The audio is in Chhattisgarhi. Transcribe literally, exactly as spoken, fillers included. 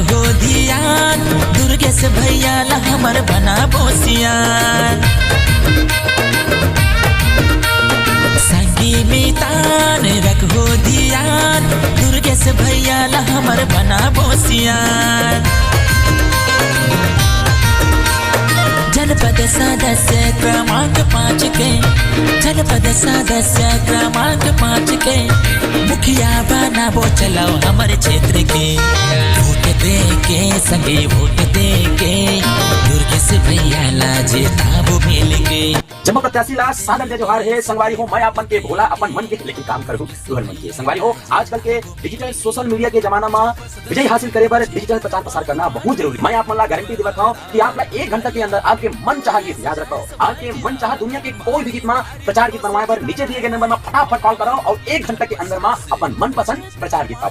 हो धियान, दुर्गेश भैया ला हमर बनाबो सियान। संगी मितान रखो धियान, दुर्गेश भैया ला हमर बनाबो सियान। जनपद सदस्य क्रमांक पाँच के, जनपद सदस्य क्रमांक पाँच के, मुखिया बनाबो चलो हमर क्षेत्र के। वोट दे के संगे, वोट दे के, दुर्गेश भैया ला जिताबो मिल के। जम्मो प्रत्याशी ला सादर जय जोहार हे। संगवारी हो, मैं आप मन के भोला, अपन मन के लेकिन काम करूँ तुहर मन के। संगवारी हो, आजकल के डिजिटल सोशल मीडिया के जमाना मा विजय हासिल करे बर डिजिटल प्रचार प्रसार करना बहुत जरूरी। मैं आप मन ला गारंटी देवत हूँ कि आप ला एक घंटा के अंदर आपके मन चाहा गीत, याद रखो, आपके मन चाहा दुनिया के कोई भी गीत मा प्रचार गीत बनवाए बर नीचे दिए गए नंबर मा फटाफट कॉल करो और एक घंटा के अंदर मा अपन मनपसंद प्रचार गीत पाओ।